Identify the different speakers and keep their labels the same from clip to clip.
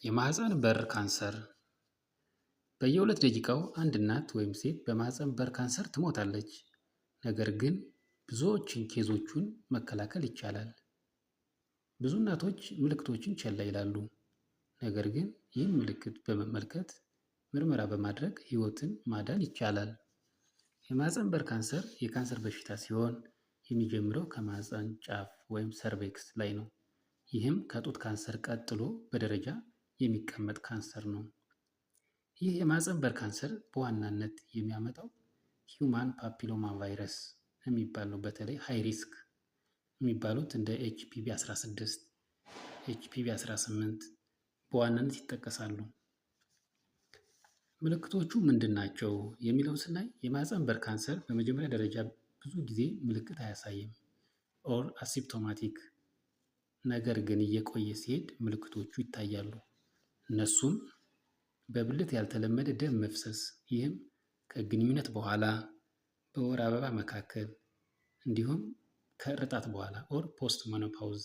Speaker 1: የማህፀን በር ካንሰር። በየ2 ደቂቃው አንድ እናት ወይም ሴት በማህፀን በር ካንሰር ትሞታለች። ነገር ግን ብዙዎችን case ኦቹን መከላከል ይቻላል። ብዙ እናቶች ምልክቶችን ቸላ ይላሉ። ነገር ግን ይህን ምልክት በመመልከት ምርመራ በማድረግ ህይወትን ማዳን ይቻላል። የማህፀን በር ካንሰር የካንሰር በሽታ ሲሆን የሚጀምረው ከማህፀን ጫፍ ወይም cervix ላይ ነው። ይህም ከጡት ካንሰር ቀጥሎ በደረጃ የሚቀመጥ ካንሰር ነው። ይህ የማህፀን በር ካንሰር በዋናነት የሚያመጣው human papilloma virus የሚባል ነው። በተለይ high risk የሚባሉት እንደ HPV 16፣ HPV 18 በዋናነት ይጠቀሳሉ። ምልክቶቹ ምንድን ናቸው የሚለውን ስናይ የማህፀን በር ካንሰር በመጀመሪያ ደረጃ ብዙ ጊዜ ምልክት አያሳይም or asymptomatic። ነገር ግን እየቆየ ሲሄድ ምልክቶቹ ይታያሉ። እነሱም በብልት ያልተለመደ ደም መፍሰስ፣ ይህም ከግንኙነት በኋላ፣ በወር አበባ መካከል እንዲሁም ከእርጣት በኋላ or post menopause፣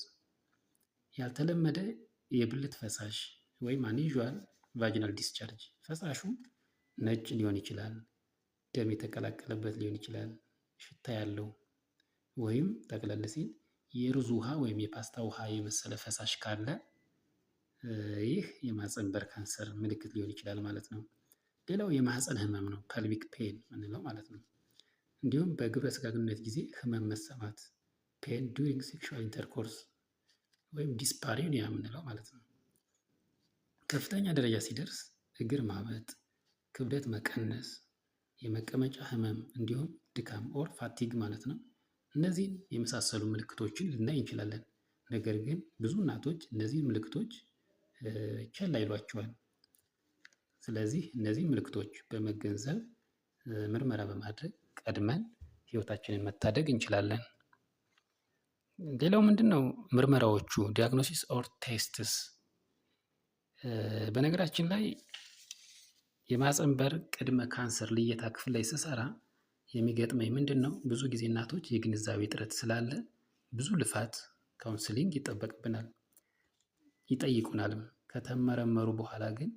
Speaker 1: ያልተለመደ የብልት ፈሳሽ ወይም unusual vaginal discharge፣ ፈሳሹ ነጭ ሊሆን ይችላል፣ ደም የተቀላቀለበት ሊሆን ይችላል፣ ሽታ ያለው ወይም ጠቅለል ሲል የሩዝ ውሃ ወይም የፓስታ ውሃ የመሰለ ፈሳሽ ካለ ይህ የማህፀን በር ካንሰር ምልክት ሊሆን ይችላል ማለት ነው። ሌላው የማህፀን ህመም ነው፣ pelvic pain የምንለው ማለት ነው። እንዲሁም በግብረ ስጋ ግንኙነት ጊዜ ህመም መሰማት፣ pain during sexual intercourse ወይም dyspareunia የምንለው ማለት ነው። ከፍተኛ ደረጃ ሲደርስ እግር ማበጥ፣ ክብደት መቀነስ፣ የመቀመጫ ህመም እንዲሁም ድካም or fatigue ማለት ነው። እነዚህን የመሳሰሉ ምልክቶችን ልናይ እንችላለን። ነገር ግን ብዙ እናቶች እነዚህን ምልክቶች ቸላ ይሏቸዋል። ስለዚህ እነዚህን ምልክቶች በመገንዘብ ምርመራ በማድረግ ቀድመን ህይወታችንን መታደግ እንችላለን። ሌላው ምንድነው? ምርመራዎቹ፣ diagnosis or tests። በነገራችን ላይ የማህፀን በር ቅድመ ካንሰር ልየታ ክፍል ላይ ስሰራ የሚገጥመኝ ምንድነው? ብዙ ጊዜ እናቶች የግንዛቤ እጥረት ስላለ ብዙ ልፋት፣ counseling ይጠበቅብናል። ይጠይቁናልም። ከተመረመሩ በኋላ ግን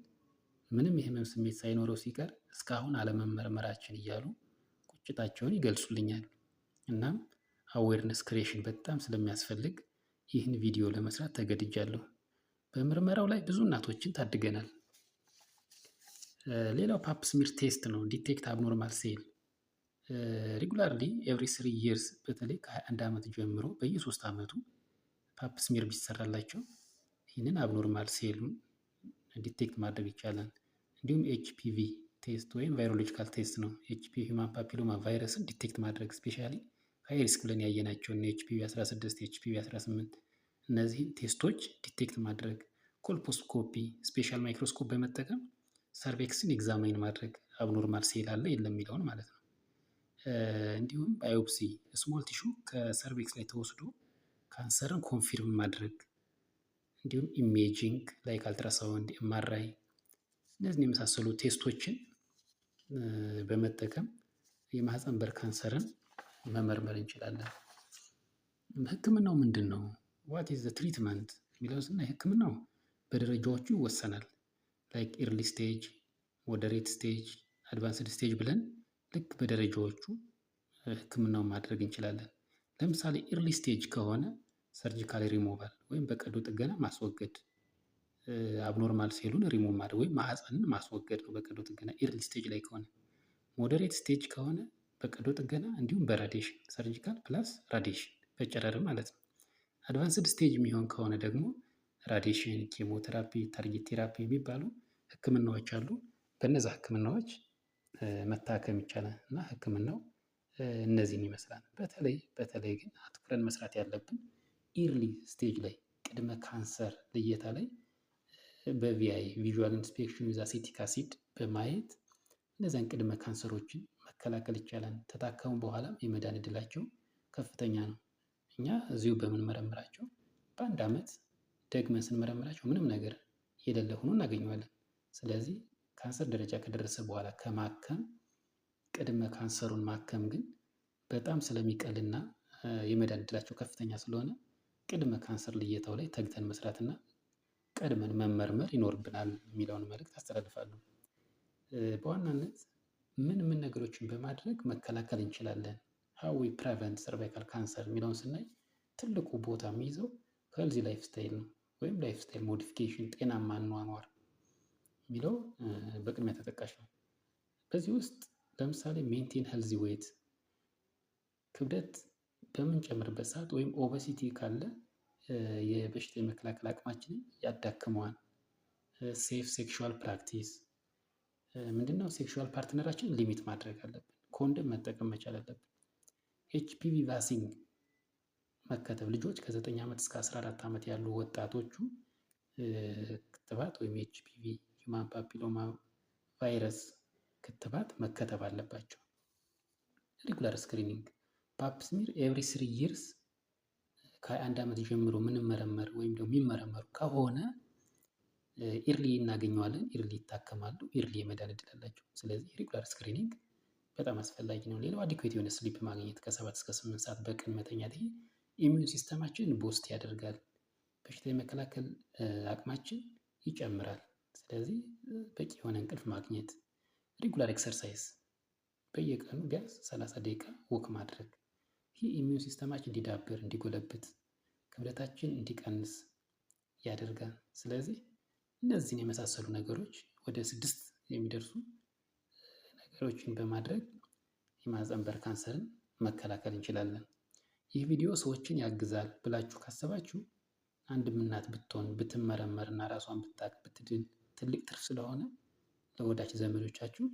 Speaker 1: ምንም የህመም ስሜት ሳይኖረው ሲቀር እስካሁን አለመመርመራችን እያሉ ቁጭታቸውን ይገልጹልኛል። እናም awareness creation በጣም ስለሚያስፈልግ ይህን ቪዲዮ ለመስራት ተገድጃለሁ። በምርመራው ላይ ብዙ እናቶችን ታድገናል። ሌላው pap smear test ነው። Detect abnormal cell regularly every 3 years፣ በተለይ ከ21 ዓመት ጀምሮ በየ3 ዓመቱ pap smear ቢሰራላቸው ይህንን abnormal cell ኡን detect ማድረግ ይቻላል። እንዲሁም HPV test ወይም virological test ነው። HPV human papilloma virus ን detect ማድረግ፣ specially high risk ብለን ያየናቸውን HPV 16፣ HPV 18 እነዚህን test ኦች detect ማድረግ፣ colposcopy special microscope በመጠቀም cervix ን examine ማድረግ፣ abnormal cell አለ የለም የሚለውን ማለት ነው። እንዲሁም biopsy፣ small tissue ከ cervix ላይ ተወስዶ ካንሰርን confirm ማድረግ፣ እንዲሁም imaging like ultrasound፣ MRI እነዚህን የመሳሰሉ test ኦችን በመጠቀም የማህፀን በር ካንሰርን መመርመር እንችላለን። ህክምናው ምንድን ነው? What is the treatment የሚለውን ስናይ ህክምናው በደረጃዎቹ ይወሰናል። Like early stage፣ moderate stage፣ advanced stage ብለን ልክ በደረጃዎቹ ህክምናውን ማድረግ እንችላለን። ለምሳሌ early stage ከሆነ ሰርጂካል ሪሞቫል ወይም በቀዶ ጥገና ማስወገድ፣ አብኖርማል ሴሉን ሪሙቭ ማድረግ ወይም ማህፀንን ማስወገድ ነው በቀዶ ጥገና early stage ላይ ከሆነ። Moderate stage ከሆነ በቀዶ ጥገና እንዲሁም በ radiation፣ surgical plus radiation፣ በጨረር ማለት ነው። Advanced stage የሚሆን ከሆነ ደግሞ radiation፣ chemotherapy፣ target therapy የሚባሉ ህክምናዎች አሉ። በእነዛ ህክምናዎች መታከም ይቻላል እና ህክምናው እነዚህን ይመስላል። በተለይ በተለይ ግን አትኩረን መስራት ያለብን early stage ላይ፣ ቅድመ ካንሰር ልየታ ላይ በ VIA፣ visual inspection with acetic acid በማየት እነዚያን ቅድመ ካንሰሮችን መከላከል ይቻላል። ከታከሙ በኋላም የመዳን እድላቸው ከፍተኛ ነው። እኛ እዚሁ በምንመረምራቸው በአንድ አመት ደግመን ስንመረምራቸው ምንም ነገር የሌለ ሆኖ እናገኘዋለን። ስለዚህ ካንሰር ደረጃ ከደረሰ በኋላ ከማከም ቅድመ ካንሰሩን ማከም ግን በጣም ስለሚቀልና የመዳን እድላቸው ከፍተኛ ስለሆነ ቅድመ ካንሰር ልየታው ላይ ተግተን መስራትና ቀድመን መመርመር ይኖርብናል የሚለውን መልእክት አስተላልፋለሁ። በዋናነት ምን ምን ነገሮችን በማድረግ መከላከል እንችላለን? How we prevent cervical cancer የሚለውን ስናይ ትልቁ ቦታ የሚይዘው healthy lifestyle ነው፣ ወይም lifestyle modification፣ ጤናማ አኗኗር የሚለው በቅድሚያ ተጠቃሽ ነው። በዚህ ውስጥ ለምሳሌ maintain healthy weight፣ ክብደት በምንጨምርበት ሰዓት ወይም obesity ካለ የበሽታ የመከላከል አቅማችንን ያዳክመዋል። Safe sexual practice ምንድነው? Sexual partner ኣችንን limit ማድረግ አለብን። ኮንደም መጠቀም መቻል አለብን። HPV vaccine መከተብ፣ ልጆች ከ9 ዓመት እስከ 14 ዓመት ያሉ ወጣቶቹ ክትባት ወይም HPV human papilloma virus ክትባት መከተብ አለባቸው። Regular screening፣ pap smear every 3 years ከ21 ዓመት ጀምሮ ምንመረመር ወይም ደግሞ የሚመረመሩ ከሆነ early እናገኘዋለን፣ early ይታከማሉ፣ early የመዳን እድል አላቸው። ስለዚህ regular screening በጣም አስፈላጊ ነው። ሌላው adequate የሆነ sleep ማግኘት፣ ከ7 እስከ 8 ሰዓት በቀን መተኛት፣ ይሄ immune system ኣችንን boost ያደርጋል። በሽታ የመከላከል አቅማችን ይጨምራል። ስለዚህ በቂ የሆነ እንቅልፍ ማግኘት፣ regular exercise፣ በየቀኑ ቢያንስ 30 ደቂቃ walk ማድረግ፣ ይህ immune system ኣችን እንዲዳብር፣ እንዲጎለብት፣ ክብደታችን እንዲቀንስ ያደርጋል። ስለዚህ እነዚህን የመሳሰሉ ነገሮች ወደ ስድስት የሚደርሱ ነገሮችን በማድረግ የማህፀን በር ካንሰርን መከላከል እንችላለን። ይህ ቪዲዮ ሰዎችን ያግዛል ብላችሁ ካሰባችሁ፣ አንድም እናት ብትሆን ብትመረመር እና ራሷን ብታቅ ብትድን ትልቅ ትርፍ ስለሆነ ለወዳጅ ዘመዶቻችሁ